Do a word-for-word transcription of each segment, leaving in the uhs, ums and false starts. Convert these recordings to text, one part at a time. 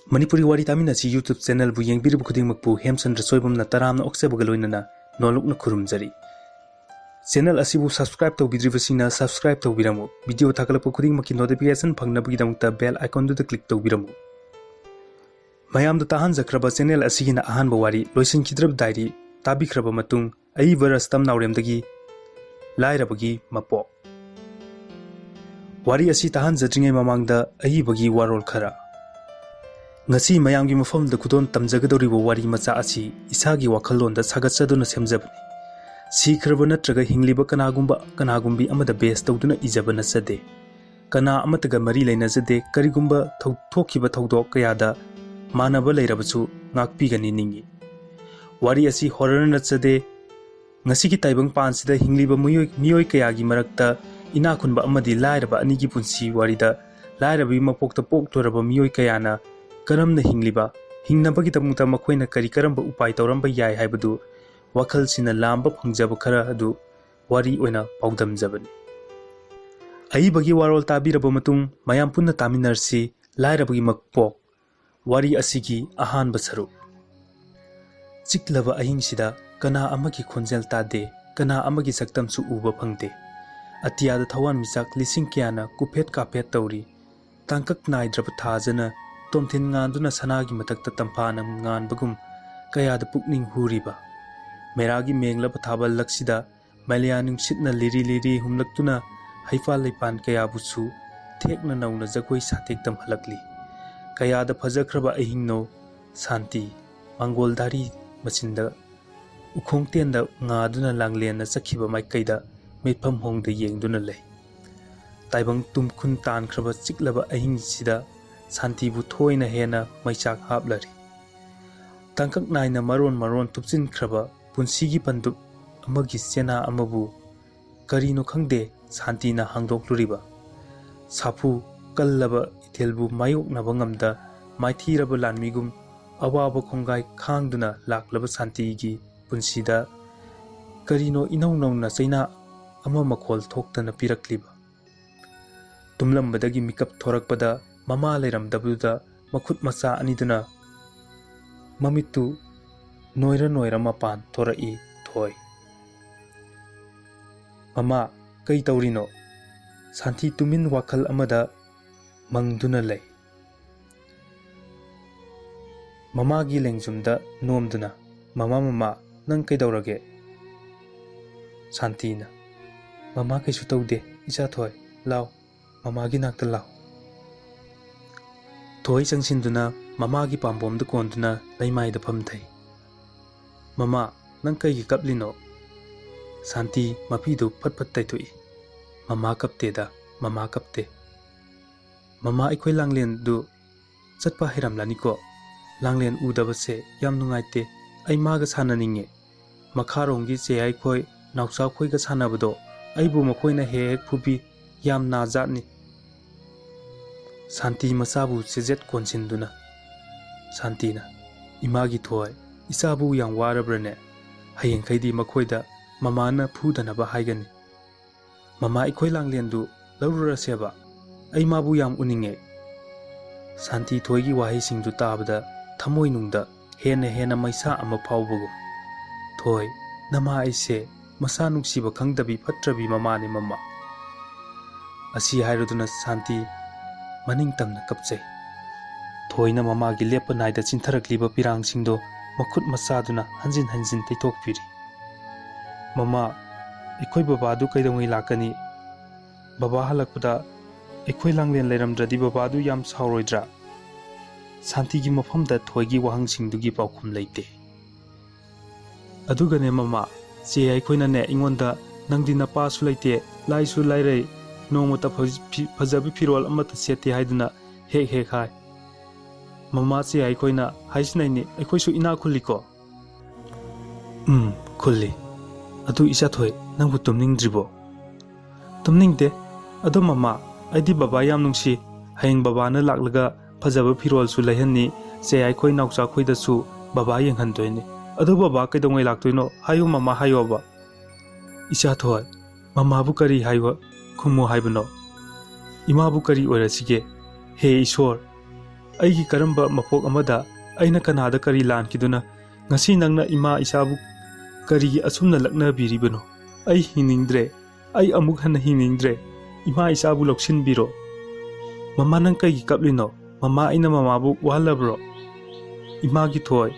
ꯃꯅꯤꯄꯨꯔꯤ ꯋꯥꯔꯤ ꯇꯥꯃꯤꯟꯅꯁꯤ YouTube channelꯕꯨ ꯌꯦꯡꯕꯤꯔꯤꯕ ꯈꯨꯗꯤꯡꯃꯛꯄꯨ ꯍꯦꯝꯆꯟꯗ꯭ꯔ ꯁꯣꯏꯕꯝꯅ ꯇꯔꯥꯝꯅ ꯑꯣꯛꯆꯕꯒ ꯂꯣꯏꯅꯅ ꯅꯣꯂꯨꯛꯅ ꯈꯨꯔꯨꯝꯖꯔꯤ꯫ Channel ꯑꯁꯤꯕꯨ subscribe ꯇꯧꯕꯤꯗ꯭ꯔꯤꯕꯁꯤꯡꯅ subscribe ꯇꯧꯕꯤꯔꯝꯃꯨ꯫ Video ꯊꯥꯒꯠꯂꯛꯄ ꯈꯨꯗꯤꯡꯃꯛꯀꯤ notification ꯐꯪꯅꯕꯒꯤꯗꯃꯛꯇ bell iconꯗꯨꯗ click ꯇꯧꯕꯤꯔꯝꯃꯨ꯫ ꯃꯌꯥꯝꯗ ꯇꯥꯍꯟꯖꯈ꯭ꯔꯕ channel ꯑꯁꯤꯒꯤꯅ ꯑꯍꯥꯟꯕ ꯋꯥꯔꯤ ꯂꯣꯏꯁꯤꯟꯈꯤꯗ꯭ꯔꯕ ꯗꯥꯏꯔꯤ ꯇꯥꯕꯤꯈ꯭ꯔꯕ ꯃꯇꯨꯡ, ꯑꯏꯕ ꯔꯁꯇꯝ ꯅꯥꯎꯔꯦꯝꯗꯒꯤ ꯂꯥꯏꯔꯕꯒꯤ ꯃꯄꯣꯛ꯫ ꯋꯥꯔꯤ ꯑꯁꯤ ꯇꯥꯍꯟꯖꯗ꯭ꯔꯤꯉꯩ ꯃꯃꯥꯡꯗ ꯑꯏꯕꯒꯤ ꯋꯥꯔꯣꯜ ꯈꯔ꯫ ꯉꯁꯤ ꯃꯌꯥꯝꯒꯤ ꯃꯐꯝꯗ ꯈꯨꯗꯣꯜ ꯇꯝꯖꯒꯗꯧꯔꯤꯕ ꯋꯥꯔꯤ ꯃꯆꯥ ꯑꯁꯤ ꯏꯁꯥꯒꯤ ꯋꯥꯈꯜꯂꯣꯟꯗ ꯁꯥꯒꯠꯆꯗꯨꯅ ꯁꯦꯝꯖꯕꯅꯤ꯫ ꯁꯤꯈ꯭ꯔꯕ ꯅꯠꯇ꯭ꯔꯒ ꯍꯤꯡꯂꯤꯕ ꯀꯅꯥꯒꯨꯝꯕ ꯀꯅꯥꯒꯨꯝꯕꯤ ꯑꯃꯗ base ꯇꯧꯗꯨꯅ ꯏꯖꯕ ꯅꯠꯆꯗꯦ꯫ ꯀꯅꯥ ꯑꯃꯠꯇꯒ ꯃꯔꯤ ꯂꯩꯅꯖꯗꯦ꯫ ꯀꯔꯤꯒꯨꯝꯕ ꯊꯧ-, ꯊꯣꯛꯈꯤꯕ ꯊꯧꯗꯣꯛ ꯀꯌꯥꯗ ꯃꯥꯟꯅꯕ ꯂꯩꯔꯕꯁꯨ ꯉꯥꯛꯄꯤꯒꯅꯤ ꯅꯤꯡꯏ꯫ ꯋꯥꯔꯤ ꯑꯁꯤ horror ꯅꯠꯆꯗꯦ꯫ ꯉꯁꯤꯒꯤ ꯇꯥꯏꯕꯪ ꯄꯥꯟꯁꯤꯗ ꯍꯤꯡꯂꯤꯕ ꯃꯤꯑꯣꯏ, ꯃꯤꯑꯣꯏ ꯀꯌꯥꯒꯤ ꯃꯔꯛꯇ ꯏꯅꯥꯛ ꯈꯨꯟꯕ ꯑꯃꯗꯤ ꯂꯥꯏꯔꯕ ꯑꯅꯤꯒꯤ ꯄꯨꯟꯁꯤ ꯋꯥꯔꯤꯗ ꯂꯥꯏꯔꯕꯒꯤ ꯃꯄꯣꯛꯇ ꯄꯣꯛꯂꯨꯔꯕ ꯃꯤꯑꯣꯏ ꯀꯌꯥꯅ ꯀꯔꯝꯅ ꯍꯤꯡꯂꯤꯕ, ꯍꯤꯡꯅꯕꯒꯤꯗꯃꯛꯇ ꯃꯈꯣꯏꯅ ꯀꯔꯤ ꯀꯔꯝꯕ ꯎꯄꯥꯏ ꯇꯧꯔꯝꯕ ꯌꯥꯏ ꯍꯥꯏꯕꯗꯨ ꯋꯥꯈꯜꯁꯤꯅ ꯂꯥꯝꯕ ꯐꯪꯖꯕ ꯈꯔ ꯑꯗꯨ ꯋꯥꯔꯤ ꯑꯣꯏꯅ ꯄꯥꯎꯗꯝꯖꯕꯅꯤ꯫ ꯑꯏꯕꯒꯤ ꯋꯥꯔꯣꯜ ꯇꯥꯕꯤꯔꯕ ꯃꯇꯨꯡ ꯃꯌꯥꯝ ꯄꯨꯟꯅ ꯇꯥꯃꯤꯟꯅꯔꯁꯤ꯫ ꯂꯥꯏꯔꯕꯒꯤ ꯃꯄꯣꯛ꯫ ꯋꯥꯔꯤ ꯑꯁꯤꯒꯤ ꯑꯍꯥꯟꯕ ꯁꯔꯨꯛ꯫ ꯆꯤꯛꯂꯕ ꯑꯍꯤꯡꯁꯤꯗ ꯀꯅꯥ ꯑꯃꯒꯤ ꯈꯣꯟꯖꯦꯜ ꯇꯥꯗꯦ, ꯀꯅꯥ ꯑꯃꯒꯤ ꯁꯛꯇꯝꯁꯨ ꯎꯕ ꯐꯪꯗꯦ꯫ ꯑꯇꯤꯌꯥꯗ ꯊꯋꯥꯟꯃꯤꯆꯥꯛ ꯂꯤꯁꯤꯡ ꯀꯌꯥꯅ ꯀꯨꯞꯐꯦꯠ ꯀꯥꯞꯐꯦꯠ ꯇꯧꯔꯤ꯫ ꯇꯥꯡꯀꯛ ꯅꯥꯏꯗ꯭ꯔꯕ ꯊꯥꯖꯅ ꯇꯣꯝꯊꯤꯟ ꯉꯥꯟꯗꯨꯅ ꯁꯅꯥꯒꯤ ꯃꯊꯛꯇ ꯇꯝꯐꯥꯅ ꯉꯥꯟꯕꯒꯨꯝ ꯀꯌꯥꯗ ꯄꯨꯛꯅꯤꯡ ꯍꯨꯔꯤꯕ꯫ ꯃꯦꯔꯥꯒꯤ ꯃꯦꯡꯂꯕ ꯊꯥꯕꯜ ꯂꯛꯁꯤꯗ ꯃꯂꯤꯌꯥ ꯅꯨꯡꯁꯤꯠꯅ ꯂꯤꯔꯤ ꯂꯤꯔꯤ ꯍꯨꯝꯂꯛꯇꯨꯅ ꯍꯩꯄꯥꯜ ꯂꯩꯄꯥꯟ ꯀꯌꯥꯕꯨꯁꯨ ꯊꯦꯛꯅ ꯅꯧꯅ ꯖꯒꯣꯏ ꯁꯥꯊꯦꯛ ꯇꯝꯍꯜꯂꯛꯂꯤ꯫ ꯀꯌꯥꯗ ꯐꯖꯈ꯭ꯔꯕ ꯑꯍꯤꯡꯅꯣ ꯁꯥꯟꯇꯤ, ꯃꯥꯡꯒꯣꯜ ꯗꯥꯔꯤ ꯃꯆꯤꯟꯗ ꯎꯈꯣꯡꯇꯦꯟꯗ ꯉꯥꯗꯨꯅ ꯂꯥꯡꯂꯦꯟꯅ ꯆꯠꯈꯤꯕ ꯃꯥꯏꯀꯩꯗ ꯃꯤꯠꯐꯝ ꯍꯣꯡꯗ ꯌꯦꯡꯗꯨꯅ ꯂꯩ꯫ ꯇꯥꯏꯕꯪ ꯇꯨꯝꯈꯨꯟ ꯇꯥꯟꯈ꯭ꯔꯕ ꯆꯤꯛꯂꯕ ꯑꯍꯤꯡꯁꯤꯗ ꯁꯥꯟꯇꯤꯕꯨ ꯊꯣꯏꯅ ꯍꯦꯟꯅ ꯃꯩꯆꯥꯛ ꯍꯥꯞꯂꯔꯤ꯫ ꯇꯥꯡꯀꯛ ꯅꯥꯏꯅ ꯃꯔꯣꯟ ꯃꯔꯣꯟ ꯊꯨꯞꯆꯤꯟꯈ꯭ꯔꯕ ꯄꯨꯟꯁꯤꯒꯤ ꯄꯟꯗꯨꯞ ꯑꯃꯒꯤ ꯆꯦꯅꯥ ꯑꯃꯕꯨ ꯀꯔꯤꯅꯣ ꯈꯪꯗꯦ ꯁꯥꯟꯇꯤꯅ ꯍꯥꯡꯗꯣꯛꯂꯨꯔꯤꯕ꯫ ꯁꯥꯐꯨ ꯀꯜꯂꯕ ꯏꯊꯤꯜꯕꯨ ꯃꯥꯌꯣꯛꯅꯕ ꯉꯝꯗ ꯃꯥꯏꯊꯤꯔꯕ ꯂꯥꯟꯃꯤꯒꯨꯝ ꯑꯋꯥꯕ ꯈꯣꯡꯒꯥꯏ ꯈꯥꯡꯗꯨꯅ ꯂꯥꯛꯂꯕ ꯁꯥꯟꯇꯤꯒꯤ ꯄꯨꯟꯁꯤꯗ ꯀꯔꯤꯅꯣ ꯏꯅꯧ ꯅꯧꯅ ꯆꯩꯅꯥ ꯑꯃ ꯃꯈꯣꯜ ꯊꯣꯛꯇꯅ ꯄꯤꯔꯛꯂꯤꯕ꯫ ꯇꯨꯝꯂꯝꯕꯗꯒꯤ ꯃꯤꯀꯞ ꯊꯣꯔꯛꯄꯗ ꯃꯃꯥ ꯂꯩꯔꯝꯗꯕꯗꯨꯗ ꯃꯈꯨꯠ ꯃꯆꯥ ꯑꯅꯤꯗꯨꯅ ꯃꯃꯤꯠꯇꯨ ꯅꯣꯏꯔ ꯅꯣꯏꯔ ꯃꯄꯥꯟ ꯊꯣꯔꯛꯏ ꯊꯣꯏ꯫ "ꯃꯃꯥ, ꯀꯩ ꯇꯧꯔꯤꯅꯣ?" ꯁꯥꯟꯇꯤ ꯇꯨꯃꯤꯟ ꯋꯥꯈꯜ ꯑꯃꯗ ꯃꯪꯗꯨꯅ ꯂꯩ꯫ ꯃꯃꯥꯒꯤ ꯂꯦꯡꯖꯨꯝꯗ ꯅꯣꯝꯗꯨꯅ, "ꯃꯃꯥ, ꯃꯃꯥ, ꯅꯪ ꯀꯩꯗꯧꯔꯒꯦ?" ꯁꯥꯟꯇꯤꯅ, "ꯃꯃꯥ ꯀꯩꯁꯨ ꯇꯧꯗꯦ, ꯏꯆꯥ ꯊꯣꯏ, ꯂꯥꯎ, ꯃꯃꯥꯒꯤ ꯅꯥꯛꯇ ꯂꯥꯎ꯫" ꯊꯣꯏ ꯆꯪꯁꯤꯟꯗꯨꯅ ꯃꯃꯥꯒꯤ ꯄꯥꯝꯕꯣꯝꯗ ꯀꯣꯟꯗꯨꯅ ꯂꯩꯃꯥꯏꯗ ꯐꯝꯊꯩ꯫ "ꯃꯃꯥ, ꯅꯪ ꯀꯩꯒꯤ ꯀꯞꯂꯤꯅꯣ?" ꯁꯥꯟꯇꯤ ꯃꯄꯤꯗꯨ ꯐꯠ ꯐꯠ ꯇꯩꯊꯣꯛꯏ꯫ "ꯃꯃꯥ ꯀꯞꯇꯦꯗ, ꯃꯃꯥ ꯀꯞꯇꯦ꯫ ꯃꯃꯥ, ꯑꯩꯈꯣꯏ ꯂꯥꯡꯂꯦꯟꯗꯨ ꯆꯠꯄ ꯍꯩꯔꯝꯂꯅꯤꯀꯣ? ꯂꯥꯡꯂꯦꯟ ꯎꯗꯕꯁꯦ ꯌꯥꯝ ꯅꯨꯡꯉꯥꯏꯇꯦ꯫ ꯑꯩ ꯃꯥꯒ ꯁꯥꯟꯅꯅꯤꯡꯉꯦ꯫ ꯃꯈꯥꯔꯣꯝꯒꯤ ꯆꯦꯌꯥꯏꯈꯣꯏ, ꯅꯥꯎꯆꯥꯈꯣꯏꯒ ꯁꯥꯟꯅꯕꯗꯣ ꯑꯩꯕꯨ ꯃꯈꯣꯏꯅ ꯍꯦꯛ ꯍꯦꯛ ꯐꯨꯕꯤ꯫ ꯌꯥꯝ ꯅꯥꯖꯥꯠꯅꯤ꯫" ꯁꯥꯟꯇꯤ ꯃꯆꯥꯕꯨ ꯆꯦꯖꯦꯠ ꯀꯣꯟꯁꯤꯟꯗꯨꯅ, ꯁꯥꯟꯇꯤꯅ, "ꯏꯃꯥꯒꯤ ꯊꯣꯏ, ꯏꯆꯥꯕꯨ ꯌꯥꯝ ꯋꯥꯔꯕ꯭ꯔꯅꯦ? ꯍꯌꯦꯡꯈꯩꯗꯤ ꯃꯈꯣꯏꯗ ꯃꯃꯥꯅ ꯐꯨꯗꯅꯕ ꯍꯥꯏꯒꯅꯤ꯫ ꯃꯃꯥ, ꯑꯩꯈꯣꯏ ꯂꯥꯡꯂꯦꯟꯗꯨ ꯂꯧꯔꯨꯔꯁꯦꯕ꯫ ꯑꯩ ꯃꯥꯕꯨ ꯌꯥꯝ ꯎꯅꯤꯡꯉꯦ꯫" ꯁꯥꯟꯇꯤ ꯊꯣꯏꯒꯤ ꯋꯥꯍꯩꯁꯤꯡꯗꯨ ꯇꯥꯕꯗ ꯊꯃꯣꯏꯅꯨꯡꯗ ꯍꯦꯟꯅ ꯍꯦꯟꯅ ꯃꯩꯁꯥ ꯑꯃ ꯐꯥꯎꯕꯒꯨꯝ꯫ "ꯊꯣꯏ, ꯅꯃꯥ ꯑꯩꯁꯦ ꯃꯁꯥ ꯅꯨꯡꯁꯤꯕ ꯈꯪꯗꯕꯤ ꯐꯠꯇ꯭ꯔꯕꯤ ꯃꯃꯥꯅꯤ ꯃꯃꯥ꯫" ꯑꯁꯤ ꯍꯥꯏꯔꯗꯨꯅ ꯁꯥꯟꯇꯤ ꯃꯅꯤꯡ ꯇꯝꯅ ꯀꯞꯆꯩ꯫ ꯊꯣꯏꯅ ꯃꯃꯥꯒꯤ ꯂꯦꯞꯄ ꯅꯥꯏꯗ ꯆꯤꯟꯊꯔꯛꯂꯤꯕ ꯄꯤꯔꯥꯡꯁꯤꯡꯗꯣ ꯃꯈꯨꯠ ꯃꯆꯥꯗꯨꯅ ꯍꯟꯖꯤꯟ ꯍꯟꯖꯤꯟ ꯇꯩꯊꯣꯛꯄꯤꯔꯤ꯫ "ꯃꯃꯥ, ꯑꯩꯈꯣꯏ ꯕꯕꯥꯗꯨ ꯀꯩꯗꯧꯉꯩ ꯂꯥꯛꯀꯅꯤ? ꯕꯕꯥ ꯍꯜꯂꯛꯄꯗ ꯑꯩꯈꯣꯏ ꯂꯥꯡꯂꯦꯟ ꯂꯩꯔꯝꯗ꯭ꯔꯗꯤ ꯕꯕꯥꯗꯨ ꯌꯥꯝ ꯁꯥꯎꯔꯣꯏꯗ꯭ꯔꯥ?" ꯁꯥꯟꯇꯤꯒꯤ ꯃꯐꯝꯗ ꯊꯣꯏꯒꯤ ꯋꯥꯍꯪꯁꯤꯡꯗꯨꯒꯤ ꯄꯥꯎꯈꯨꯝ ꯂꯩꯇꯦ꯫ "ꯑꯗꯨꯒꯅꯦ ꯃꯃꯥ, ꯆꯦ ꯑꯩꯈꯣꯏꯅꯅꯦ ꯑꯩꯉꯣꯟꯗ, 'ꯅꯪꯗꯤ ꯅꯄꯥꯁꯨ ꯂꯩꯇꯦ, ꯂꯥꯏꯁꯨ ꯂꯥꯏꯔꯩ, ꯅꯣꯡꯃꯇ ꯐ-, ꯐꯤ-, ꯐꯖꯕ ꯐꯤꯔꯣꯜ ꯑꯃꯠꯇ ꯁꯦꯠꯇꯦ' ꯍꯥꯏꯗꯨꯅ ꯍꯦꯛ ꯍꯦꯛ ꯍꯥꯏ꯫ ꯃꯃꯥ, ꯆꯦ ꯑꯩꯈꯣꯏꯅ ꯍꯥꯏꯁꯤꯅꯩꯅꯤ, ꯑꯩꯈꯣꯏꯁꯨ ꯏꯅꯥꯛ ꯈꯨꯜꯂꯤꯀꯣ?" "ꯎꯝ, ꯈꯨꯜꯂꯤ꯫ ꯑꯗꯨ ꯏꯆꯥꯊꯣꯏ, ꯅꯪꯕꯨ ꯇꯨꯝꯅꯤꯡꯗ꯭ꯔꯤꯕꯣ?" "ꯇꯨꯝꯅꯤꯡꯗꯦ꯫ ꯑꯗꯣ ꯃꯃꯥ, ꯑꯩꯗꯤ ꯕꯕꯥ ꯌꯥꯝ ꯅꯨꯡꯁꯤ꯫ ꯍꯌꯦꯡ ꯕꯕꯥꯅ ꯂꯥꯛꯂꯒ ꯐꯖꯕ ꯐꯤꯔꯣꯜꯁꯨ ꯂꯩꯍꯟꯅꯤ꯫ ꯆꯦ ꯑꯩꯈꯣꯏ ꯅꯥꯎꯆꯥꯈꯣꯏꯗꯁꯨ ꯕꯕꯥ ꯌꯦꯡꯍꯟꯗꯣꯏꯅꯤ꯫ ꯑꯗꯣ ꯕꯕꯥ ꯀꯩꯗꯧꯉꯩ ꯂꯥꯛꯇꯣꯏꯅꯣ? ꯍꯥꯏꯌꯨ ꯃꯃꯥ, ꯍꯥꯏꯌꯣꯕ꯫" "ꯏꯆꯥꯊꯣꯏ, ꯃꯃꯥꯕꯨ ꯀꯔꯤ ꯍꯥꯏꯌꯣ, ꯈꯨꯝꯃꯨ ꯍꯥꯏꯕꯅꯣ? ꯏꯃꯥꯕꯨ ꯀꯔꯤ ꯑꯣꯏꯔꯁꯤꯒꯦ? ꯍꯦ ꯏꯁꯣꯔ!" ꯑꯩꯒꯤ ꯀꯔꯝꯕ ꯃꯄꯣꯛ ꯑꯃꯗ ꯑꯩꯅ ꯀꯅꯥꯗ ꯀꯔꯤ ꯂꯥꯟꯈꯤꯗꯨꯅ ꯉꯁꯤ ꯅꯪꯅ ꯏꯃꯥ ꯏꯆꯥꯕꯨ ꯀꯔꯤꯒꯤ ꯑꯁꯨꯝꯅ ꯂꯛꯅꯕꯤꯔꯤꯕꯅꯣ? ꯑꯩ ꯍꯤꯡꯅꯤꯡꯗ꯭ꯔꯦ꯫ ꯑꯩ ꯑꯃꯨꯛ ꯍꯟꯅ ꯍꯤꯡꯅꯤꯡꯗ꯭ꯔꯦ꯫ ꯏꯃꯥ ꯏꯆꯥꯕꯨ ꯂꯧꯁꯤꯟꯕꯤꯔꯣ꯫ ꯃꯃꯥ, ꯅꯪ ꯀꯩꯒꯤ ꯀꯞꯂꯤꯅꯣ? ꯃꯃꯥ, ꯑꯩꯅ ꯃꯃꯥꯕꯨ ꯋꯥꯍꯜꯂꯕ꯭ꯔꯣ? ꯏꯃꯥꯒꯤ ꯊꯣꯏ,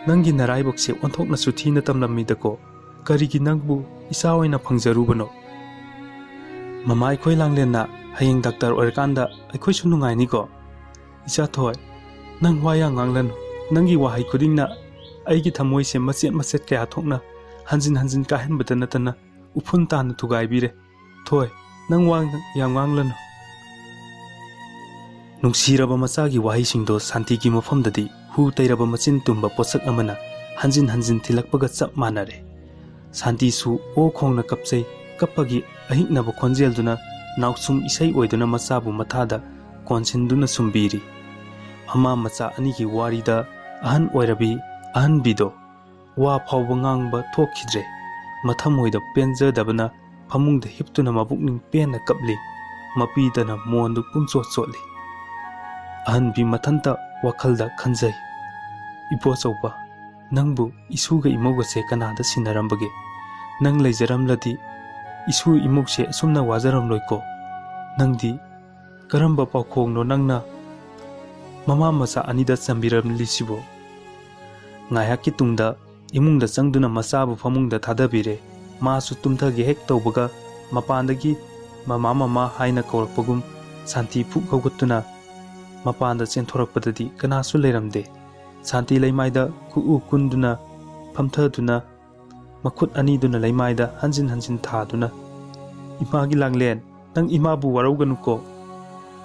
ꯅꯪꯒꯤ ꯅꯔꯥꯏꯕꯛꯁꯦ ꯑꯣꯟꯊꯣꯛꯅꯁꯨ ꯊꯤꯅ ꯇꯝꯂꯝꯃꯤꯗꯀꯣ꯫ ꯀꯔꯤꯒꯤ ꯅꯪꯕꯨ ꯏꯆꯥ ꯑꯣꯏꯅ ꯐꯪꯖꯔꯨꯕꯅꯣ? ꯃꯃꯥ, ꯑꯩꯈꯣꯏ ꯂꯥꯡꯂꯦꯟꯅ ꯍꯌꯦꯡ ꯗꯥꯛꯇꯔ ꯑꯣꯏꯔꯀꯥꯟꯗ ꯑꯩꯈꯣꯏꯁꯨ ꯅꯨꯡꯉꯥꯏꯅꯤꯀꯣ? ꯏꯆꯥ ꯊꯣꯏ, ꯅꯪ ꯋꯥ ꯌꯥꯝ ꯉꯥꯡꯂꯅꯨ꯫ ꯅꯪꯒꯤ ꯋꯥꯍꯩ ꯈꯨꯗꯤꯡꯅ ꯑꯩꯒꯤ ꯊꯃꯣꯏꯁꯦ ꯃꯆꯦꯠ ꯃꯆꯦꯠ ꯀꯌꯥ ꯊꯣꯛꯅ ꯍꯟꯖꯤꯟ ꯍꯟꯖꯤꯟ ꯀꯥꯏꯍꯟꯕꯗ ꯅꯠꯇꯅ ꯎꯐꯨꯟ ꯇꯥꯅ ꯊꯨꯒꯥꯏꯕꯤꯔꯦ꯫ ꯊꯣꯏ, ꯅꯪ ꯋꯥ ꯌꯥꯝ ꯉꯥꯡꯂꯅꯨ꯫ ꯅꯨꯡꯁꯤꯔꯕ ꯃꯆꯥꯒꯤ ꯋꯥꯍꯩꯁꯤꯡꯗꯣ ꯁꯥꯟꯇꯤꯒꯤ ꯃꯐꯝꯗꯗꯤ ꯍꯨ ꯇꯩꯔꯕ ꯃꯆꯤꯟ ꯇꯨꯝꯕ ꯄꯣꯠꯁꯛ ꯑꯃꯅ ꯍꯟꯖꯤꯟ ꯍꯟꯖꯤꯟ ꯊꯤꯜꯂꯛꯄꯒ ꯆꯞ ꯃꯥꯟꯅꯔꯦ꯫ ꯁꯥꯟꯇꯤꯁꯨ ꯑꯣ ꯈꯣꯡꯅ ꯀꯞꯆꯩ꯫ ꯀꯞꯄꯒꯤ ꯑꯍꯤꯛꯅꯕ ꯈꯣꯟꯖꯦꯜꯗꯨꯅ ꯅꯥꯎꯁꯨꯝ ꯏꯁꯩ ꯑꯣꯏꯗꯨꯅ ꯃꯆꯥꯕꯨ ꯃꯊꯥꯗ ꯀꯣꯟꯁꯤꯟꯗꯨꯅ ꯁꯨꯝꯕꯤꯔꯤ꯫ ꯃꯃꯥ ꯃꯆꯥ ꯑꯅꯤꯒꯤ ꯋꯥꯔꯤꯗ ꯑꯍꯟ ꯑꯣꯏꯔꯕꯤ ꯑꯍꯟꯕꯤꯗꯣ ꯋꯥ ꯐꯥꯎꯕ ꯉꯥꯡꯕ ꯊꯣꯛꯈꯤꯗ꯭ꯔꯦ꯫ ꯃꯊꯃꯣꯏꯗ ꯄꯦꯟꯖꯗꯕꯅ ꯐꯃꯨꯡꯗ ꯍꯤꯞꯇꯨꯅ ꯃꯕꯨꯛꯅꯤꯡ ꯄꯦꯟꯅ ꯀꯞꯂꯤ꯫ ꯃꯄꯤꯗꯅ ꯃꯣꯟꯗꯨ ꯄꯨꯝꯆꯣꯠ ꯆꯣꯠꯂꯤ꯫ ꯑꯍꯟꯕꯤ ꯃꯊꯟꯇ ꯋꯥꯈꯜꯗ ꯈꯟꯖꯩ, "ꯏꯕꯣꯆꯧꯕ, ꯅꯪꯕꯨ ꯏꯁꯨꯒ ꯏꯃꯧꯒꯁꯦ ꯀꯅꯥꯗ ꯁꯤꯟꯅꯔꯝꯕꯒꯦ? ꯅꯪ ꯂꯩꯖꯔꯝꯂꯗꯤ ꯏꯁꯨ ꯏꯃꯧꯁꯦ ꯑꯁꯨꯝꯅ ꯋꯥꯖꯔꯝꯂꯣꯏꯀꯣ꯫ ꯅꯪꯗꯤ ꯀꯔꯝꯕ ꯄꯥꯎꯈꯣꯡꯅꯣ ꯅꯪꯅ ꯃꯃꯥ ꯃꯆꯥ ꯑꯅꯤꯗ ꯆꯝꯕꯤꯔꯝꯂꯤꯁꯤꯕꯣ?" ꯉꯥꯏꯍꯥꯛꯀꯤ ꯇꯨꯡꯗ ꯏꯃꯨꯡꯗ ꯆꯪꯗꯨꯅ ꯃꯆꯥꯕꯨ ꯐꯃꯨꯡꯗ ꯊꯥꯗꯕꯤꯔꯦ꯫ ꯃꯥꯁꯨ ꯇꯨꯝꯊꯒꯦ ꯍꯦꯛ ꯇꯧꯕꯒ ꯃꯄꯥꯟꯗꯒꯤ "ꯃꯃꯥ, ꯃꯃꯥ" ꯍꯥꯏꯅ ꯀꯧꯔꯛꯄꯒꯨꯝ ꯁꯥꯟꯇꯤ ꯐꯨꯛ ꯍꯧꯒꯠꯇꯨꯅ ꯃꯄꯥꯟꯗ ꯆꯦꯟꯊꯣꯔꯛꯄꯗꯗꯤ ꯀꯅꯥꯁꯨ ꯂꯩꯔꯝꯗꯦ꯫ ꯁꯥꯟꯇꯤ ꯂꯩꯃꯥꯏꯗ ꯈꯨꯎ ꯀꯨꯟꯗꯨꯅ ꯐꯝꯊꯗꯨꯅ ꯃꯈꯨꯠ ꯑꯅꯤꯗꯨꯅ ꯂꯩꯃꯥꯏꯗ ꯍꯟꯖꯤꯟ ꯍꯟꯖꯤꯟ ꯊꯥꯗꯨꯅ, "ꯏꯃꯥꯒꯤ ꯂꯥꯡꯂꯦꯟ, ꯅꯪ ꯏꯃꯥꯕꯨ ꯋꯥꯔꯧꯒꯅꯨꯀꯣ"꯫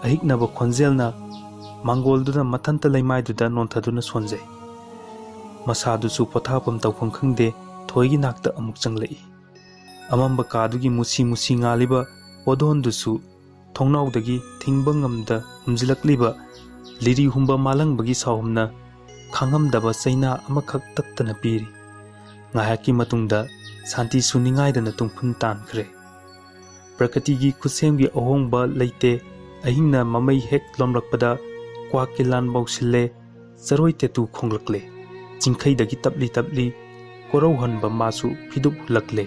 ꯑꯍꯤꯛꯅꯕ ꯈꯣꯟꯖꯦꯜꯅ ꯃꯥꯡꯒꯣꯜꯗꯨꯅ ꯃꯊꯟꯇ ꯂꯩꯃꯥꯏꯗꯨꯗ ꯅꯣꯟꯊꯗꯨꯅ ꯁꯣꯟꯖꯩ꯫ ꯃꯁꯥꯗꯨꯁꯨ ꯄꯣꯊꯥꯐꯝ ꯇꯧꯐꯝ ꯈꯪꯗꯦ, ꯊꯣꯏꯒꯤ ꯅꯥꯛꯇ ꯑꯃꯨꯛ ꯆꯪꯂꯛꯏ꯫ ꯑꯃꯝꯕ ꯀꯥꯗꯨꯒꯤ ꯃꯨꯁꯤ ꯃꯨꯁꯤ ꯉꯥꯜꯂꯤꯕ ꯄꯣꯗꯣꯟꯗꯨꯁꯨ ꯊꯣꯡꯅꯥꯎꯗꯒꯤ ꯊꯤꯡꯕ ꯉꯝꯗ ꯍꯨꯝꯖꯤꯜꯂꯛꯂꯤꯕ ꯂꯤꯔꯤ ꯍꯨꯝꯕ ꯃꯥꯂꯪꯕꯒꯤ ꯁꯥꯍꯨꯝꯅ ꯈꯥꯡꯉꯝꯗꯕ ꯆꯩꯅꯥ ꯑꯃꯈꯛ ꯇꯠꯇꯅ ꯄꯤꯔꯤ꯫ ꯉꯥꯏꯍꯥꯛꯀꯤ ꯃꯇꯨꯡꯗ ꯁꯥꯟꯇꯤꯁꯨ ꯅꯤꯡꯉꯥꯏꯗꯅ ꯇꯨꯡꯐꯨꯟ ꯇꯥꯟꯈ꯭ꯔꯦ꯫ ꯄ꯭ꯔꯀ꯭ꯔꯤꯇꯤꯒꯤ ꯈꯨꯠꯁꯦꯝꯒꯤ ꯑꯍꯣꯡꯕ ꯂꯩꯇꯦ꯫ ꯑꯍꯤꯡꯅ ꯃꯃꯩ ꯍꯦꯛ ꯂꯣꯝꯂꯛꯄꯗ ꯀ꯭ꯋꯥꯛꯀꯤ ꯂꯥꯟ ꯃꯧꯁꯤꯜꯂꯦ, ꯆꯔꯣꯏ ꯇꯦꯇꯨ ꯈꯣꯡꯂꯛꯂꯦ꯫ ꯆꯤꯡꯈꯩꯗꯒꯤ ꯇꯞꯂꯤ ꯇꯞꯂꯤ ꯀꯣꯔꯧꯍꯟꯕ ꯃꯥꯁꯨ ꯐꯤꯗꯨꯞ ꯍꯨꯜꯂꯛꯂꯦ꯫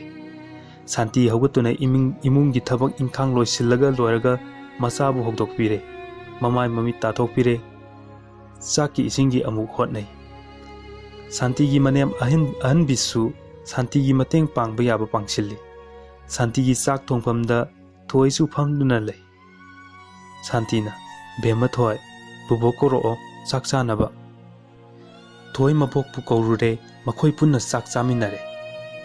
ꯁꯥꯟꯇꯤ ꯍꯧꯒꯠꯇꯨꯅ ꯏꯃꯤꯡ-, ꯏꯃꯨꯡꯒꯤ ꯊꯕꯛ ꯏꯪꯈꯥꯡ ꯂꯣꯏꯁꯤꯜꯂꯒ ꯂꯣꯏꯔꯒ ꯃꯆꯥꯕꯨ ꯍꯧꯗꯣꯛꯄꯤꯔꯦ꯫ ꯃꯃꯥꯏ ꯃꯃꯤꯠ ꯇꯥꯊꯣꯛꯄꯤꯔꯦ꯫ ꯆꯥꯛꯀꯤ ꯏꯁꯤꯡꯒꯤ ꯑꯃꯨꯛ ꯍꯣꯠꯅꯩ꯫ ꯁꯥꯟꯇꯤꯒꯤ ꯃꯅꯦꯝ ꯑꯍꯟ-, ꯑꯍꯟꯕꯤꯁꯨ ꯁꯥꯟꯇꯤꯒꯤ ꯃꯇꯦꯡ ꯄꯥꯡꯕ ꯌꯥꯕ ꯄꯥꯡꯁꯤꯜꯂꯤ꯫ ꯁꯥꯟꯇꯤꯒꯤ ꯆꯥꯛ ꯊꯣꯡꯐꯝꯗ ꯊꯣꯏꯁꯨ ꯐꯝꯗꯨꯅ ꯂꯩ꯫ ꯁꯥꯟꯇꯤꯅ, "ꯕꯦꯝꯃ ꯊꯣꯏ, ꯕꯣꯕꯣꯛ ꯀꯧꯔꯛꯑꯣ, ꯆꯥꯛ ꯆꯥꯅꯕ"꯫ ꯊꯣꯏ ꯃꯕꯣꯛꯄꯨ ꯀꯧꯔꯨꯔꯦ, ꯃꯈꯣꯏ ꯄꯨꯟꯅ ꯆꯥꯛ ꯆꯥꯃꯤꯟꯅꯔꯦ꯫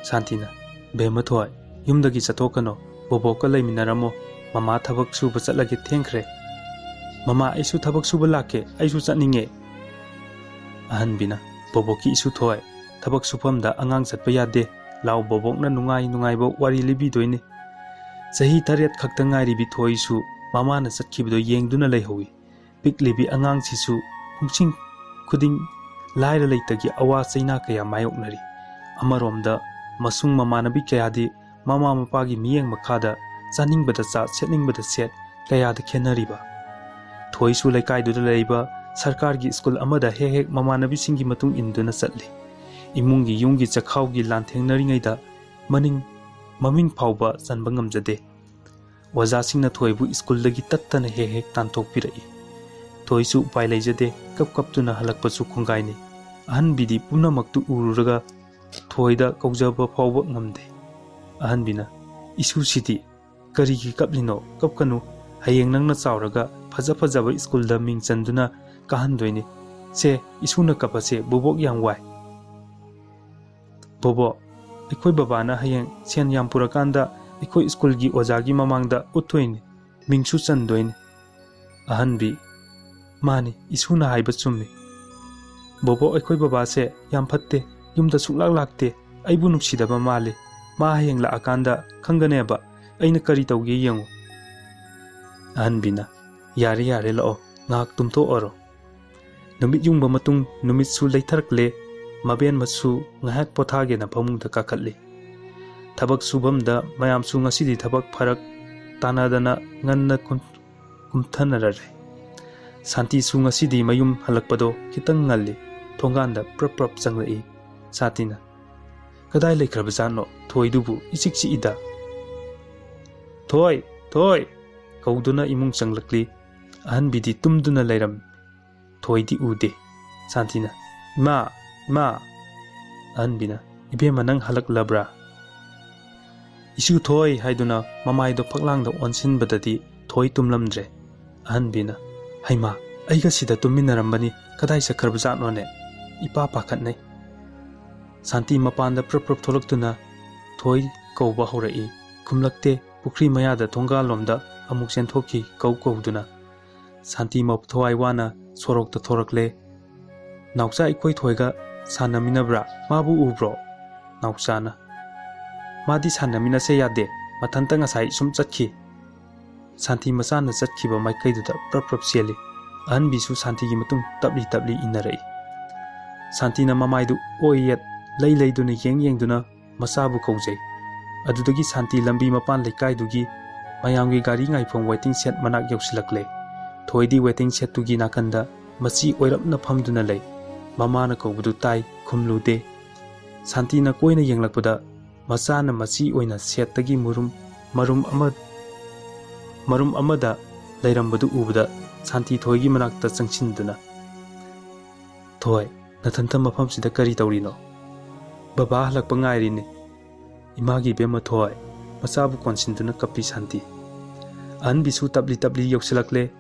ꯁꯥꯟꯇꯤꯅ, "ꯕꯦꯝꯃ ꯊꯣꯏ, ꯌꯨꯝꯗꯒꯤ ꯆꯠꯊꯣꯛꯀꯅꯣ, ꯕꯣꯕꯣꯛꯀ ꯂꯩꯃꯤꯟꯅꯔꯝꯃꯣ, ꯃꯃꯥ ꯊꯕꯛ ꯁꯨꯕ ꯆꯠꯂꯒꯦ, ꯊꯦꯡꯈ꯭ꯔꯦ"꯫ "ꯃꯃꯥ, ꯑꯩꯁꯨ ꯊꯕꯛ ꯁꯨꯕ ꯂꯥꯛꯀꯦ, ꯑꯩꯁꯨ ꯆꯠꯅꯤꯡꯉꯦ"꯫ ꯑꯍꯟꯕꯤꯅ, "ꯕꯣꯕꯣꯛꯀꯤ ꯏꯁꯨ ꯊꯣꯏ, ꯊꯕꯛ ꯁꯨꯐꯝꯗ ꯑꯉꯥꯡ ꯆꯠꯄ ꯌꯥꯗꯦ, ꯂꯥꯎ, ꯕꯣꯕꯣꯛꯅ ꯅꯨꯡꯉꯥꯏ ꯅꯨꯡꯉꯥꯏꯕ ꯋꯥꯔꯤ ꯂꯤꯕꯤꯗꯣꯏꯅꯤ"꯫ ꯆꯍꯤ ꯇꯔꯦꯠ ꯈꯛꯇ ꯉꯥꯏꯔꯤꯕꯤ ꯊꯣꯏꯁꯨ ꯃꯃꯥꯅ ꯆꯠꯈꯤꯕꯗꯣ ꯌꯦꯡꯗꯨꯅ ꯂꯩꯍꯧꯏ꯫ ꯄꯤꯛꯂꯤꯕꯤ ꯑꯉꯥꯡꯁꯤꯁꯨ ꯄꯨꯡꯁꯤꯡ ꯈꯨꯗꯤꯡ ꯂꯥꯏꯔ ꯂꯩꯇꯒꯤ ꯑꯋꯥ ꯆꯩꯅꯥ ꯀꯌꯥ ꯃꯥꯌꯣꯛꯅꯔꯤ꯫ ꯑꯃꯔꯣꯝꯗ ꯃꯁꯨꯡ ꯃꯃꯥꯟꯅꯕꯤ ꯀꯌꯥꯗꯤ ꯃꯃꯥ ꯃꯄꯥꯒꯤ ꯃꯤꯠꯌꯦꯡ ꯃꯈꯥꯗ ꯆꯥꯅꯤꯡꯕꯗ ꯆꯥ, ꯁꯦꯠꯅꯤꯡꯕꯗ ꯁꯦꯠ, ꯀꯌꯥꯗ ꯈꯦꯠꯅꯔꯤꯕ꯫ ꯊꯣꯏꯁꯨ ꯂꯩꯀꯥꯏꯗꯨꯗ ꯂꯩꯕ ꯁꯔꯀꯥꯔꯒꯤ ꯁ꯭ꯀꯨꯜ ꯑꯃꯗ ꯍꯦꯛ ꯍꯦꯛ ꯃꯃꯥꯟꯅꯕꯤꯁꯤꯡꯒꯤ ꯃꯇꯨꯡ ꯏꯟꯗꯨꯅ ꯆꯠꯂꯤ꯫ ꯏꯃꯨꯡꯒꯤ ꯌꯨꯝꯒꯤ ꯆꯈꯥꯎꯒꯤ ꯂꯥꯟꯊꯦꯡꯅꯔꯤꯉꯩꯗ ꯃꯅꯤꯡ ꯃꯃꯤꯡ ꯐꯥꯎꯕ ꯆꯟꯕ ꯉꯝꯖꯗꯦ꯫ ꯑꯣꯖꯥꯁꯤꯡꯅ ꯊꯣꯏꯕꯨ ꯁ꯭ꯀꯨꯜꯗꯒꯤ ꯇꯠꯇꯅ ꯍꯦꯛ ꯍꯦꯛ ꯇꯥꯟꯊꯣꯛꯄꯤꯔꯛꯏ꯫ ꯊꯣꯏꯁꯨ ꯎꯄꯥꯏ ꯂꯩꯖꯗꯦ, ꯀꯞ ꯀꯞꯇꯨꯅ ꯍꯜꯂꯛꯄꯁꯨ ꯈꯣꯡꯒꯥꯏꯅꯤ꯫ ꯑꯍꯟꯕꯤꯗꯤ ꯄꯨꯝꯅꯃꯛꯇꯨ ꯎꯔꯨꯔꯒ ꯊꯣꯏꯗ ꯀꯧꯖꯕ ꯐꯥꯎꯕ ꯉꯝꯗꯦ꯫ ꯑꯍꯟꯕꯤꯅ, "ꯏꯁꯨꯁꯤꯗꯤ ꯀꯔꯤꯒꯤ ꯀꯞꯂꯤꯅꯣ? ꯀꯞꯀꯅꯨ꯫ ꯍꯌꯦꯡ ꯅꯪꯅ ꯆꯥꯎꯔꯒ ꯐꯖ ꯐꯖꯕ ꯁ꯭ꯀꯨꯜꯗ ꯃꯤꯡ ꯆꯟꯗꯨꯅ ꯀꯥꯍꯟꯗꯣꯏꯅꯤ꯫ ꯁꯦ, ꯏꯁꯨꯅ ꯀꯞꯄꯁꯦ, ꯕꯣꯕꯣꯛ ꯌꯥꯝ ꯋꯥꯏ"꯫ "ꯕꯣꯕꯣꯛ, ꯑꯩꯈꯣꯏ ꯕꯕꯥꯅ ꯍꯌꯦꯡ ꯁꯦꯟ ꯌꯥꯝ ꯄꯨꯔꯀꯥꯟꯗ ꯑꯩꯈꯣꯏ ꯁ꯭ꯀꯨꯜꯒꯤ ꯑꯣꯖꯥꯒꯤ ꯃꯃꯥꯡꯗ ꯎꯠꯇꯣꯏꯅꯤ, ꯃꯤꯡꯁꯨ ꯆꯟꯗꯣꯏꯅꯤ"꯫ ꯑꯍꯟꯕꯤ, "ꯃꯥꯅꯤ, ꯏꯁꯨꯅ ꯍꯥꯏꯕ ꯆꯨꯝꯃꯤ꯫ ꯕꯣꯕꯣꯛ, ꯑꯩꯈꯣꯏ ꯕꯕꯥꯁꯦ ꯌꯥꯝ ꯐꯠꯇꯦ, ꯌꯨꯝꯗ ꯁꯨꯡꯂꯥꯛ ꯂꯥꯛꯇꯦ, ꯑꯩꯕꯨ ꯅꯨꯡꯁꯤꯗꯕ ꯃꯥꯜꯂꯤ꯫ ꯃꯥ ꯍꯌꯦꯡ ꯂꯥꯛꯑꯀꯥꯟꯗ ꯈꯪꯒꯅꯦꯕ ꯑꯩꯅ ꯀꯔꯤ ꯇꯧꯒꯦ ꯌꯦꯡꯉꯨ"꯫ ꯑꯍꯟꯕꯤꯅ, "ꯌꯥꯔꯦ, ꯌꯥꯔꯦ, ꯂꯥꯛꯑꯣ, ꯉꯥꯏꯍꯥꯛ ꯇꯨꯝꯊꯣꯛꯑꯔꯣ"꯫ ꯅꯨꯃꯤꯠ ꯌꯨꯡꯕ ꯃꯇꯨꯡ ꯅꯨꯃꯤꯠꯁꯨ ꯂꯩꯊꯔꯛꯂꯦ꯫ ꯃꯕꯦꯟꯃꯁꯨ ꯉꯥꯏꯍꯥꯛ ꯄꯣꯊꯥꯒꯦꯅ ꯐꯃꯨꯡꯗ ꯀꯥꯈꯠꯂꯤ꯫ ꯊꯕꯛ ꯁꯨꯐꯝꯗ ꯃꯌꯥꯝꯁꯨ ꯉꯁꯤꯗꯤ ꯊꯕꯛ ꯐꯔꯛ ꯇꯥꯅꯗꯅ ꯉꯟꯅ ꯀꯨꯝ-, ꯀꯨꯝꯊꯅꯔꯔꯦ꯫ ꯁꯥꯟꯇꯤꯁꯨ ꯉꯁꯤꯗꯤ ꯃꯌꯨꯝ ꯍꯜꯂꯛꯄꯗꯣ ꯈꯤꯇꯪ ꯉꯜꯂꯤ꯫ ꯊꯣꯡꯒꯥꯟꯗ ꯄ꯭ꯔꯞ ꯄ꯭ꯔꯞ ꯆꯪꯂꯛꯏ꯫ ꯁꯥꯟꯇꯤꯅ, "ꯀꯗꯥꯏ ꯂꯩꯈ꯭ꯔꯕꯖꯥꯠꯅꯣ? ꯊꯣꯏꯗꯨꯕꯨ ꯏꯆꯤꯛ ꯆꯤꯛꯏꯗ꯫ ꯊꯣꯏ! ꯊꯣꯏ!" ꯀꯧꯗꯨꯅ ꯏꯃꯨꯡ ꯆꯪꯂꯛꯂꯤ꯫ ꯑꯍꯟꯕꯤꯗꯤ ꯇꯨꯝꯗꯨꯅ ꯂꯩꯔꯝꯃꯤ꯫ ꯊꯣꯏꯗꯤ ꯎꯗꯦ꯫ ꯁꯥꯟꯇꯤꯅ, "ꯏꯃꯥ! ꯏꯃꯥ!" ꯑꯍꯟꯕꯤꯅ, "ꯏꯕꯦꯝꯃ, ꯅꯪ ꯍꯜꯂꯛꯂꯕ꯭ꯔꯥ?" "ꯏꯁꯨ ꯊꯣꯏ" ꯍꯥꯏꯗꯨꯅ ꯃꯃꯥꯏꯗꯣ ꯐꯛꯂꯥꯡꯗ ꯑꯣꯟꯁꯤꯟꯕꯗꯗꯤ ꯊꯣꯏ ꯇꯨꯝꯂꯝꯗ꯭ꯔꯦ꯫ ꯑꯍꯟꯕꯤꯅ, "ꯍꯩꯃꯥ, ꯑꯩꯒ ꯁꯤꯗ ꯇꯨꯝꯃꯤꯟꯅꯔꯝꯕꯅꯤ, ꯀꯗꯥꯏ ꯆꯠꯈ꯭ꯔꯕꯖꯥꯠꯅꯣꯅꯦ? ꯏꯄꯥ ꯄꯥꯈꯠꯅꯩ꯫" ꯁꯥꯟꯇꯤ ꯃꯄꯥꯟꯗ ꯄ꯭ꯔꯞ ꯄ꯭ꯔꯞ ꯊꯣꯛꯂꯛꯇꯨꯅ ꯊꯣꯏ ꯀꯧꯕ ꯍꯧꯔꯛꯏ꯫ ꯈꯨꯝꯂꯛꯇꯦ꯫ ꯄꯨꯈ꯭ꯔꯤ ꯃꯌꯥꯗ ꯊꯣꯡꯒꯥꯜꯂꯣꯝꯗ ꯑꯃꯨꯛ ꯆꯦꯟꯊꯣꯛꯈꯤ ꯀꯧ ꯀꯧꯗꯨꯅ꯫ ꯁꯥꯟꯇꯤ ꯃꯊꯋꯥꯏ ꯋꯥꯅ ꯁꯣꯔꯣꯛꯇ ꯊꯣꯔꯛꯂꯦ꯫ "ꯅꯥꯎꯆꯥ, ꯑꯩꯈꯣꯏ ꯊꯣꯏꯒ ꯁꯥꯟꯅꯃꯤꯟꯅꯕ꯭ꯔꯥ? ꯃꯥꯕꯨ ꯎꯕ꯭ꯔꯣ?" ꯅꯥꯎꯆꯥꯅ, "ꯃꯥꯗꯤ ꯁꯥꯟꯅꯃꯤꯟꯅꯁꯦ ꯌꯥꯗꯦ, ꯃꯊꯟꯇ ꯉꯁꯥꯏ ꯁꯨꯝ ꯆꯠꯈꯤ꯫" ꯁꯥꯟꯇꯤ ꯃꯆꯥꯅ ꯆꯠꯈꯤꯕ ꯃꯥꯏꯀꯩꯗꯨꯗ ꯄ꯭ꯔꯞ ꯄ꯭ꯔꯞ ꯆꯦꯜꯂꯤ꯫ ꯑꯍꯟꯕꯤꯁꯨ ꯁꯥꯟꯇꯤꯒꯤ ꯃꯇꯨꯡ ꯇꯞꯂꯤ ꯇꯞꯂꯤ ꯏꯟꯅꯔꯛꯏ꯫ ꯁꯥꯟꯇꯤꯅ ꯃꯃꯥꯏꯗꯨ ꯑꯣꯏ ꯌꯦꯠ ꯂꯩ ꯂꯩꯗꯨꯅ ꯌꯦꯡ ꯌꯦꯡꯗꯨꯅ ꯃꯆꯥꯕꯨ ꯀꯧꯖꯩ꯫ ꯑꯗꯨꯗꯒꯤ ꯁꯥꯟꯇꯤ ꯂꯝꯕꯤ ꯃꯄꯥꯟ ꯂꯩꯀꯥꯏꯗꯨꯒꯤ ꯃꯌꯥꯝꯒꯤ ꯒꯥꯔꯤ ꯉꯥꯏꯐꯝ ꯋꯦꯇꯤꯡ ꯁꯦꯠ ꯃꯅꯥꯛ ꯌꯧꯁꯤꯜꯂꯛꯂꯦ꯫ ꯊꯣꯏꯗꯤ ꯋꯦꯇꯤꯡ ꯁꯦꯠꯇꯨꯒꯤ ꯅꯥꯀꯟꯗ ꯃꯆꯤ ꯑꯣꯏꯔꯞꯅ ꯐꯝꯗꯨꯅ ꯂꯩ꯫ ꯃꯃꯥꯅ ꯀꯧꯕꯗꯨ ꯇꯥꯏ, ꯈꯨꯝꯂꯨꯗꯦ꯫ ꯁꯥꯟꯇꯤꯅ ꯀꯣꯏꯅ ꯌꯦꯡꯂꯛꯄꯗ ꯃꯆꯥꯅ ꯃꯆꯤ ꯑꯣꯏꯅ ꯁꯦꯠꯇꯒꯤ ꯃꯔꯨꯝ, ꯃꯔꯨꯝ ꯑꯃ, ꯃꯔꯨꯝ ꯑꯃꯗ ꯂꯩꯔꯝꯕꯗꯨ ꯎꯕꯗ ꯁꯥꯟꯇꯤ ꯊꯣꯏꯒꯤ ꯃꯅꯥꯛꯇ ꯆꯪꯁꯤꯟꯗꯨꯅ, "ꯊꯣꯏ, ꯅꯊꯟꯇ ꯃꯐꯝꯁꯤꯗ ꯀꯔꯤ ꯇꯧꯔꯤꯅꯣ?" "ꯕꯕꯥ ꯍꯜꯂꯛꯄ ꯉꯥꯏꯔꯤꯅꯦ꯫" "ꯏꯃꯥꯒꯤ ꯏꯕꯦꯝꯃ ꯊꯣꯏ!" ꯃꯆꯥꯕꯨ ꯀꯣꯟꯁꯤꯟꯗꯨꯅ ꯀꯞꯄꯤ ꯁꯥꯟꯇꯤ꯫ ꯑꯍꯟꯕꯤꯁꯨ ꯇꯞꯂꯤ ꯇꯞꯂꯤ ꯌꯧꯁꯤꯜꯂꯛꯂꯦ꯫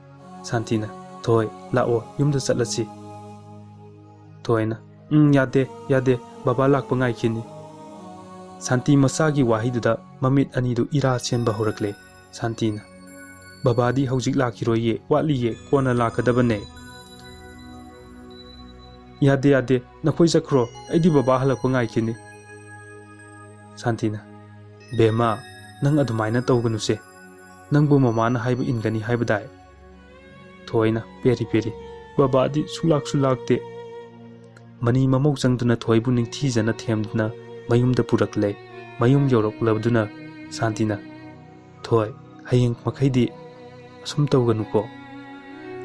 ꯁꯥꯟꯇꯤꯅ, "ꯊꯣꯏ, ꯂꯥꯛꯑꯣ, ꯌꯨꯝꯗ ꯆꯠꯂꯁꯤ꯫" ꯊꯣꯏꯅ, "ꯎꯝ, ꯌꯥꯗꯦ, ꯌꯥꯗꯦ, ꯕꯕꯥ ꯂꯥꯛꯄ ꯉꯥꯏꯈꯤꯅꯤ꯫" ꯁꯥꯟꯇꯤ ꯃꯆꯥꯒꯤ ꯋꯥꯍꯩꯗꯨꯗ ꯃꯃꯤꯠ ꯑꯅꯤꯗꯨ ꯏꯔꯥ ꯆꯦꯟꯕ ꯍꯧꯔꯛꯂꯦ꯫ ꯁꯥꯟꯇꯤꯅ, "ꯕꯕꯥꯗꯤ ꯍꯧꯖꯤꯛ ꯂꯥꯛꯈꯤꯔꯣꯏꯌꯦ, ꯋꯥꯠꯂꯤꯌꯦ, ꯀꯣꯟꯅ ꯂꯥꯛꯀꯗꯕꯅꯦ꯫" "ꯌꯥꯗꯦ, ꯌꯥꯗꯦ, ꯅꯈꯣꯏ ꯆꯠꯈ꯭ꯔꯣ, ꯑꯩꯗꯤ ꯕꯕꯥ ꯍꯜꯂꯛꯄ ꯉꯥꯏꯈꯤꯅꯤ꯫" ꯁꯥꯟꯇꯤꯅ, "ꯕꯦꯝꯃ, ꯅꯪ ꯑꯗꯨꯃꯥꯏꯅ ꯇꯧꯒꯅꯨꯁꯦ, ꯅꯪꯕꯨ ꯃꯃꯥꯅ ꯍꯥꯏꯕ ꯏꯟꯒꯅꯤ ꯍꯥꯏꯕꯗꯥꯏ?" ꯊꯣꯏꯅ, "ꯄꯦꯔꯤ ꯄꯦꯔꯤ, ꯕꯕꯥꯗꯤ ꯁꯨꯡꯂꯥꯛꯁꯨ ꯂꯥꯛꯇꯦ꯫" ꯃꯅꯤ ꯃꯃꯧ ꯆꯪꯗꯨꯅ ꯊꯣꯏꯕꯨ ꯅꯤꯡꯊꯤꯖꯅ ꯊꯦꯝꯗꯨꯅ ꯃꯌꯨꯝꯗ ꯄꯨꯔꯛꯂꯦ꯫ ꯃꯌꯨꯝ ꯌꯧꯔꯛꯂꯕꯗꯨꯅ ꯁꯥꯟꯇꯤꯅ, "ꯊꯣꯏ, ꯍꯌꯦꯡ ꯃꯈꯩꯗꯤ ꯑꯁꯨꯝ ꯇꯧꯒꯅꯨꯀꯣ꯫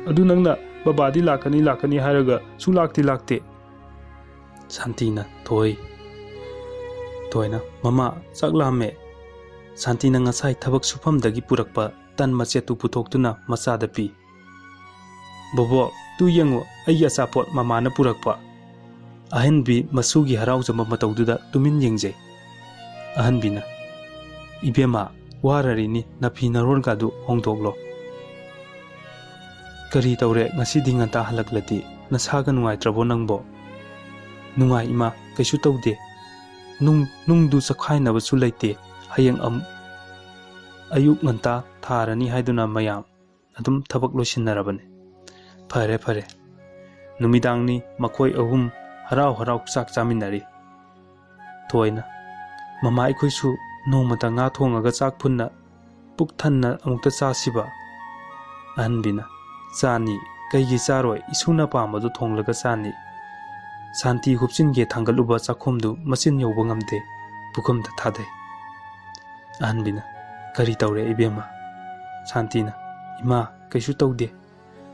ꯑꯗꯨ ꯅꯪꯅ ꯕꯕꯥꯗꯤ ꯂꯥꯛꯀꯅꯤ, ꯂꯥꯛꯀꯅꯤ ꯍꯥꯏꯔꯒ ꯁꯨꯡꯂꯥꯛꯇꯤ ꯂꯥꯛꯇꯦ꯫ ꯁꯥꯟꯇꯤꯅ, "ꯊꯣꯏ"꯫ ꯊꯣꯏꯅ, "ꯃꯃꯥ, ꯆꯥꯛ ꯂꯥꯝꯃꯦ"꯫ ꯁꯥꯟꯇꯤꯅ ꯉꯁꯥꯏ ꯊꯕꯛ ꯁꯨꯐꯝꯗꯒꯤ ꯄꯨꯔꯛꯄ ꯇꯟ ꯃꯆꯦꯠꯇꯨ ꯄꯨꯊꯣꯛꯇꯨꯅ ꯃꯆꯥꯗ ꯄꯤ꯫ "ꯕꯣꯕꯣꯛ, ꯇꯨ ꯌꯦꯡꯉꯨ, ꯑꯩꯒꯤ ꯑꯆꯥꯄꯣꯠ ꯃꯃꯥꯅ ꯄꯨꯔꯛꯄ"꯫ ꯑꯍꯟꯕꯤ ꯃꯁꯨꯒꯤ ꯍꯔꯥꯎꯖꯕ ꯃꯇꯧꯗꯨꯗ ꯇꯨꯃꯤꯟ ꯌꯦꯡꯖꯩ꯫ ꯑꯍꯟꯕꯤꯅ, "ꯏꯕꯦꯝꯃ, ꯋꯥꯔꯔꯤꯅꯤ, ꯅꯐꯤ ꯅꯔꯣꯟꯒꯗꯨ ꯍꯣꯡꯗꯣꯛꯂꯣ"꯫ "ꯀꯔꯤ ꯇꯧꯔꯦ, ꯉꯁꯤꯗꯤ ꯉꯟꯇꯥ ꯍꯜꯂꯛꯂꯗꯤ? ꯅꯁꯥꯒ ꯅꯨꯡꯉꯥꯏꯇ꯭ꯔꯕꯣ ꯅꯪꯕꯣ?" "ꯅꯨꯡꯉꯥꯏ ꯏꯃꯥ, ꯀꯩꯁꯨ ꯇꯧꯗꯦ꯫ ꯅꯨꯡ, ꯅꯨꯡꯗꯨ ꯆꯈꯥꯏꯅꯕꯁꯨ ꯂꯩꯇꯦ꯫ ꯍꯌꯦꯡ ꯑꯃꯨꯛ ꯑꯌꯨꯛ ꯉꯟꯇꯥ ꯊꯥꯔꯅꯤ ꯍꯥꯏꯗꯨꯅ ꯃꯌꯥꯝ ꯑꯗꯨꯝ ꯊꯕꯛ ꯂꯣꯏꯁꯤꯟꯅꯔꯕꯅꯤ"꯫ ꯐꯔꯦ, ꯐꯔꯦ꯫ ꯅꯨꯃꯤꯗꯥꯡꯅꯤ, ꯃꯈꯣꯏ ꯑꯍꯨꯝ ꯍꯔꯥꯎ ꯍꯔꯥꯎ ꯆꯥꯛ ꯆꯥꯃꯤꯟꯅꯔꯤ꯫ ꯊꯣꯏꯅ, "ꯃꯃꯥ, ꯑꯩꯈꯣꯏꯁꯨ ꯅꯣꯡꯃꯇ ꯉꯥ ꯊꯣꯡꯉꯒ ꯆꯥꯛ ꯄꯨꯟꯅ ꯄꯨꯛ ꯊꯟꯅ ꯑꯃꯨꯛꯇ ꯆꯥꯁꯤꯕ"꯫ ꯑꯍꯟꯕꯤꯅ, "ꯆꯥꯅꯤ, ꯀꯩꯒꯤ ꯆꯥꯔꯣꯏ? ꯏꯁꯨꯅ ꯄꯥꯝꯕꯗꯨ ꯊꯣꯡꯂꯒ ꯆꯥꯅꯤ"꯫ ꯁꯥꯟꯇꯤ ꯍꯨꯞꯆꯤꯟꯒꯦ ꯊꯥꯡꯒꯠꯂꯨꯕ ꯆꯥꯛꯈꯣꯝꯗꯨ ꯃꯆꯤꯟ ꯌꯧꯕ ꯉꯝꯗꯦ, ꯄꯨꯈꯝꯗ ꯊꯥꯗꯩ꯫ ꯑꯍꯟꯕꯤꯅ, "ꯀꯔꯤ ꯇꯧꯔꯦ ꯏꯕꯦꯝꯃ?" ꯁꯥꯟꯇꯤꯅ, "ꯏꯃꯥ, ꯀꯩꯁꯨ ꯇꯧꯗꯦ"꯫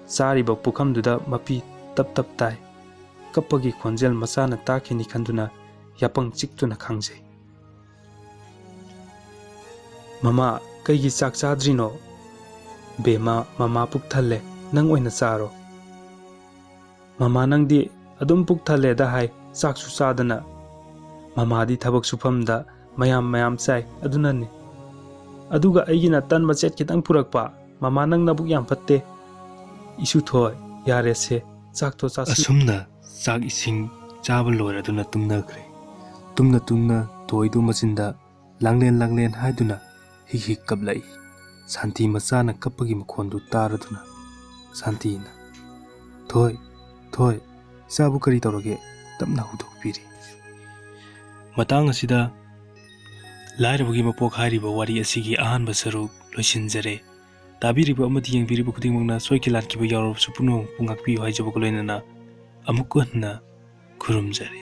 ꯆꯥꯔꯤꯕ ꯄꯨꯈꯝꯗꯨꯗ ꯃꯄꯤ ꯇꯞ ꯇꯞ ꯇꯥꯏ꯫ ꯀꯞꯄꯒꯤ ꯈꯣꯟꯖꯦꯜ ꯃꯆꯥꯅ ꯇꯥꯈꯤꯅꯤ ꯈꯟꯗꯨꯅ ꯌꯥꯄꯪ ꯆꯤꯛꯇꯨꯅ ꯈꯥꯡꯖꯩ꯫ "ꯃꯃꯥ, ꯀꯩꯒꯤ ꯆꯥꯛ ꯆꯥꯗ꯭ꯔꯤꯅꯣ?" "ꯕꯦꯝꯃ, ꯃꯃꯥ ꯄꯨꯛ ꯊꯜꯂꯦ, ꯅꯪ ꯑꯣꯏꯅ ꯆꯥꯔꯣ"꯫ "ꯃꯃꯥ, ꯅꯪꯗꯤ ꯑꯗꯨꯝ ꯄꯨꯛ ꯊꯜꯂꯦꯗ ꯍꯥꯏ, ꯆꯥꯛꯁꯨ ꯆꯥꯗꯅ"꯫ "ꯃꯃꯥꯗꯤ ꯊꯕꯛ ꯁꯨꯐꯝꯗ ꯃꯌꯥꯝ ꯃꯌꯥꯝ ꯆꯥꯏ, ꯑꯗꯨꯅꯅꯤ"꯫ "ꯑꯗꯨꯒ ꯑꯩꯒꯤꯅ ꯇꯟ ꯃꯆꯦꯠ ꯈꯤꯇꯪ ꯄꯨꯔꯛꯄ꯫ ꯃꯃꯥ, ꯅꯪ ꯅꯕꯨꯛ ꯌꯥꯝ ꯐꯠꯇꯦ"꯫ "ꯏꯁꯨ ꯊꯣꯏ, ꯌꯥꯔꯦꯁꯦ, ꯆꯥꯛꯇꯣ ꯆꯥꯁꯤ"꯫ ꯑꯁꯨꯝꯅ ꯆꯥꯛ ꯏꯁꯤꯡ ꯆꯥꯕ ꯂꯣꯏꯔꯗꯨꯅ ꯇꯨꯝꯅꯈ꯭ꯔꯦ꯫ ꯇꯨꯝꯅ ꯇꯨꯝꯅ ꯊꯣꯏꯗꯨ ꯃꯆꯤꯟꯗ ꯂꯥꯡꯂꯦꯟ ꯂꯥꯡꯂꯦꯟ ꯍꯥꯏꯗꯨꯅ ꯍꯤꯛ ꯍꯤꯛ ꯀꯞꯂꯛꯏ꯫ ꯁꯥꯟꯇꯤ ꯃꯆꯥꯅ ꯀꯞꯄꯒꯤ ꯃꯈꯣꯟꯗꯨ ꯇꯥꯔꯗꯨꯅ ꯁꯥꯟꯇꯤꯅ, "ꯊꯣꯏ, ꯊꯣꯏ, ꯏꯆꯥꯕꯨ ꯀꯔꯤ ꯇꯧꯔꯒꯦ?" ꯇꯞꯅ ꯍꯧꯗꯣꯛꯄꯤꯔꯤ꯫ ꯃꯇꯥꯡ ꯑꯁꯤꯗ ꯂꯥꯏꯔꯕꯒꯤ ꯃꯄꯣꯛ ꯍꯥꯏꯔꯤꯕ ꯋꯥꯔꯤ ꯑꯁꯤꯒꯤ ꯑꯍꯥꯟꯕ ꯁꯔꯨꯛ ꯂꯣꯏꯁꯤꯟꯖꯔꯦ꯫ ꯇꯥꯕꯤꯔꯤꯕ ꯑꯃꯗꯤ ꯌꯦꯡꯕꯤꯔꯤꯕ ꯈꯨꯗꯤꯡꯃꯛꯅ ꯁꯣꯏꯈꯤ ꯂꯥꯟꯈꯤꯕ ꯌꯥꯎꯔꯕꯁꯨ ꯄꯨꯝꯅꯃꯛꯄꯨ ꯉꯥꯛꯄꯤꯌꯨ ꯍꯥꯏꯖꯕꯒ ꯂꯣꯏꯅꯅ ꯑꯃꯨꯛ ꯍꯟꯅ ꯈꯨꯔꯨꯝꯖꯔꯤ꯫